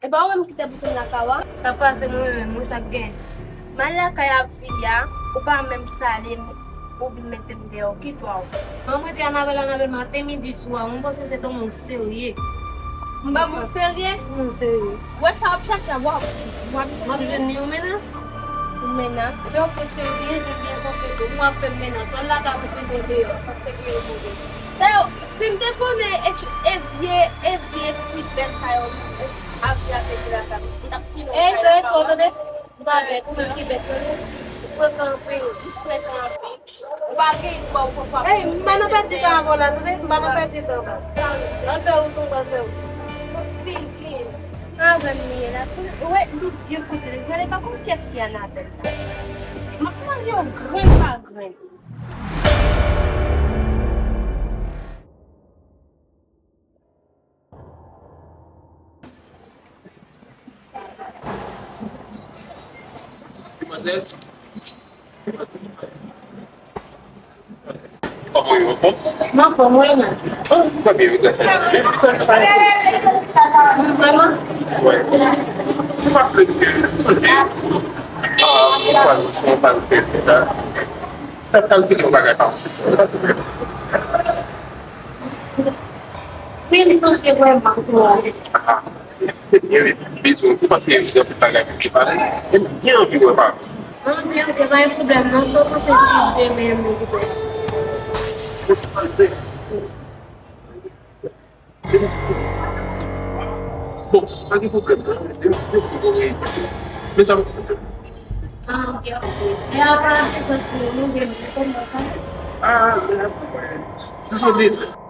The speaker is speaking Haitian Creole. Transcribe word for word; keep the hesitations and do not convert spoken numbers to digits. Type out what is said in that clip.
E pa ou menm ki te pou fè m lakay ou a? Sa pase mwen menm, wi, sa k gen? M al lakay avili a, ou pa menm salye m, ou vin mete m deyò, ki dwa w? Mwen mwen te Anabèl, Anabèl maten, midi, swa, mwen panse se tankou w serye. M pa moun serye? Mwen serye. Wè sa w ap chache a, w ap, w ap jwenn li. M ap jwenn li yon menas? Yon menas? Donk, cheri, byen jwe, byen konpete. Ou ap fè m menas. W al lakay mwen, mete m deyò. Sa k fè ke yo move. Tèyo, si m te konnen e, e vye, e vye fi bèt sa yo ap vin ap mete lakay mwen, m t ap kite w. Ey, se respè w tande. M pa bèt, ou menm ki bèt, tande. Ou frekan anpil, ou frekan anpil. Ou pa gen dwa, ou poko ap. Ey, m pa nan pèdi tan avè w la, tande. M pa nan pèdi tan, non. Al fè wout ou, al fè wout ou. Ou figi. Avè m li ye la. Ou wè, li byen kote li. Gade, pa konn kiyès ki Anabèl la. M ap manje w grenn pa grenn. Kòman yo, anfòm? M anfòm, wi, men. Ah, trè byen, wi, gras a Dye. Men sa k pa. Vrèman? Wi. Ou pa plede sonje. Ah, ou pral sou yon bal fèt la. Sa kalkile yon bagay pa yon. Wi, m sonje vrèman. Ah, se byen, wi. Bezwen tou paske gen anpil bagay pou te pale. E m byen anvi wè papa. Anvi, anvi, pa gen pwoblèm non, sa w panse si demen m vin? Bon, pa gen pwoblèm non. Demen si Dye vle, bon, men sa m. Ah, ok, ok. E apa de zòt pou nou gen kòman sa? Ah, men, se son dezòd.